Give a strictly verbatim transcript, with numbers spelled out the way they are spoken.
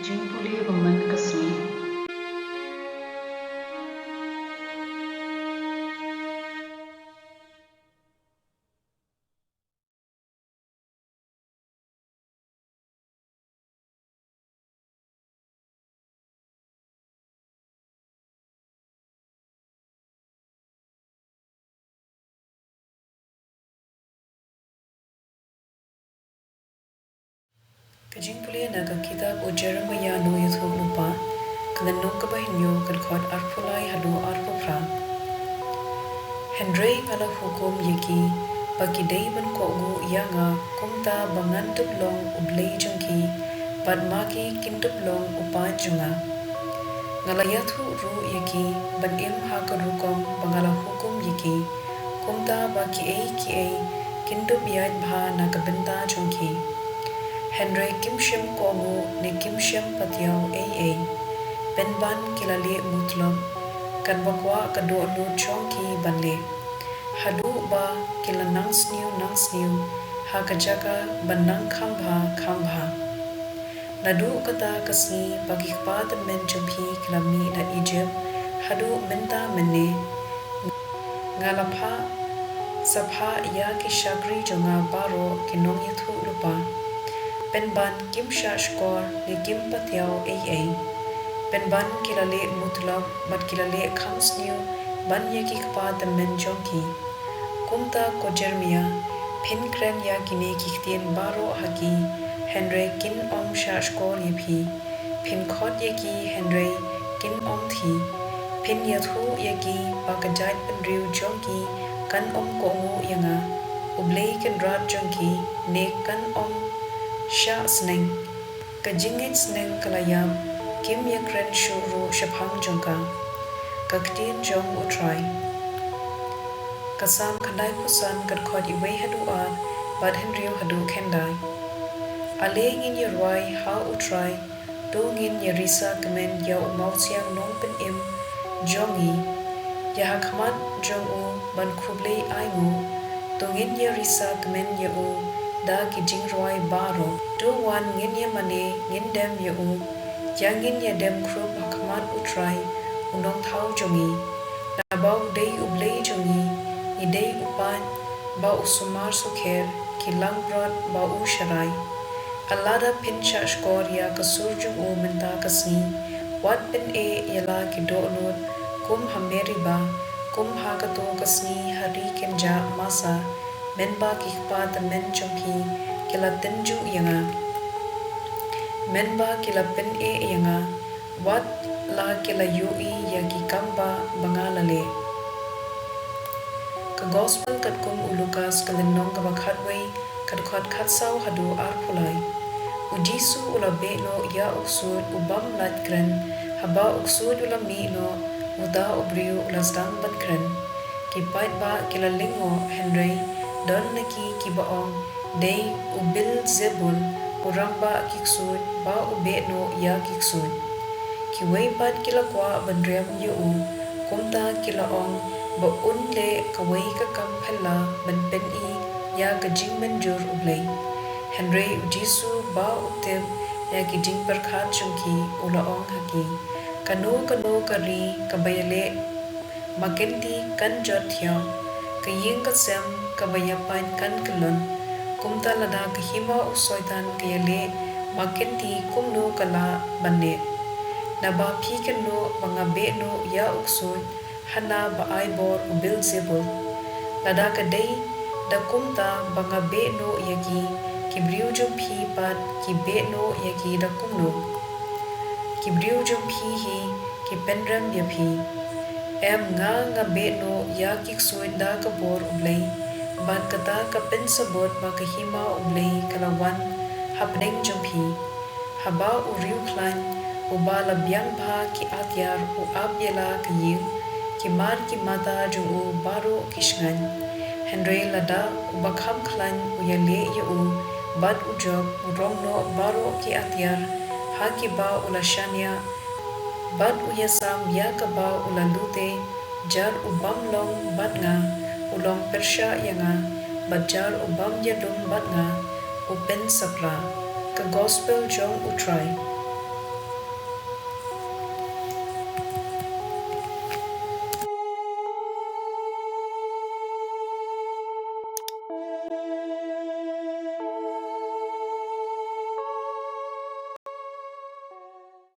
Jingpule ba man ka sngi. Ka jingpule na ka kitab u Jeremiah nongïathuhlypa, ka lynnong kaba hynñiew, ka dkhot arphew lai haduh arphew phra. Hynrei nga la hukum ïa ki ba ki dei ban kohnguh ïa nga, kumta ba ngan dup long U Blei jong ki, bad ma ki kin dup long u paid jong nga. Nga la ïathuh ruh ïa ki ban im ha ka rukom ba nga la hukum ïa ki, kumta ba kiei kiei kin dup ïaid bha na ka bynta jong ki. Hynrei kim shym kohnguh ne kim shym patiaw ei ei, pynban ki la leh mutlop katba kwah ka dohnud jong ki ban leh, haduh ba ki la nang sniew nang sniew ha ka jaka ban nang kham bha kham bha. Naduh kata ka sngi ba ki kpa tymmen jong phi ki la mih na Ijipt haduh mynta mynne, nga la phah sa phah ïa ki shakri jong nga baroh ki nongïathuhlypa, pynban kim shahshkor ne kim patiaw ei ei, pynban ki la leh mutlop bad ki la leh kham sniew ban ïa ki kpa tymmen jong ki. Kumta ko Jeremiah, phin kren ïa kine ki ktien baroh ha ki, hynrei kin ym shahshkor ïa phi. Phin khot ïa ki, hynrei kin ym thi. Phin ïathuh ïa ki ba ka jaitbynriew jong ki kan ym kohnguh ïa nga, U Blei Kynrad jong ki, ne kan ym shah sneng. Ka jingngeit sneng ka la ïap, kim ïakren shuh ruh shaphang jong ka. Ka ktien jong U Trai. Ka Salm khyndaiphew san, ka dkhot iwei haduh ar bad hynriew haduh khyndai. Ale ngin ïarwai ha U Trai, to ngin ïarisa kmen ïa u mawsiang nongpynim jong ngi. Ïa ha khmat jong u ban khublei ainguh, to ngin ïarisa kmen ïa u da ki jingrwai baroh. To wan ngin ïamane, ngin dem ïa u, ïa ngin ïadem khrup ha khmat U Trai, U Nongthaw jong ngi. Naba u dei U Blei jong ngi, ngi dei u paid ba u sumar sukher, ki langbrot ba u sharai. Lada phin shahshkor ïa ka sur jong u mynta ka sngi, wat pyneh ïa la ki dohnud kum ha Meriba, kum ha kato ka sngi ha ri kynjah Masa, mynba ki kpa tymmen jong phi ki la tynjuh ïa nga, mynba ki la pyneh ïa nga, wat la ki la ïohi ïa ki kambah ba nga la leh. Ka Gospel katkum u Lukas, ka lynnong kaba khatwei, ka dkhot khatsaw haduh arphew lai. U Jisu u la beh noh ïa u ksuid u bym lait kren. Haba u ksuid u la mih noh, uta u briew u la sdang ban kren. Ki paidbah ki la lyngngoh, hynrei don na ki kiba ong, dei u Beelzebul, u rangbah ki ksuid, ba u beh noh ïa ki ksuid. Kiwei pat ki la kwah ban riam ïa u, kumta ki la ong ba un leh kawei ka kam phylla ban pyni ïa ka jingmynjur U Blei. Hynrei u Jisu ba u tip ïa ki jingpyrkhat jong ki, u la ong ha ki, kano kano ka ri kaba ïaleh ma kynti kan jot thiaw, ka ïing ka sem kaba ïapait kan kyllon. Kumta lada ka hima u Soitan ka ïaleh ma kynti, kumno ka lah ban neh? Naba phi kynnoh ba nga beh noh ïa u ksuid hana ba ai bor u Beelzebul. Lada ka dei da kumta ba nga beh noh ïa ki, ki briew jong phi pat ki beh noh ïa ki da kumno? Ki briew jong phi hi ki pynrem ïa phi. Em, nga, nga beh noh ïa ki ksuid da ka bor U Blei, bad kata ka pynsabut ba ka hima U Blei ka la wan hapdeng jong phi. Haba u riewkhlaiñ uba la biang bha ki atiar u ap ïa la ka ïing, ki mar ki mata jong u baroh ki shngaiñ. Hynrei lada uba kham khlaiñ u ïaleh ïa u bad u jop, u rong noh baroh ki atiar ha kiba u la shaniah, bad u ïasam ïa kaba u la lute, jar u bym long bad nga, u long pyrshah ïa nga, bad jar u bym ïalum bad nga, u pynsaphriang. Ka Gospel jong U Trai.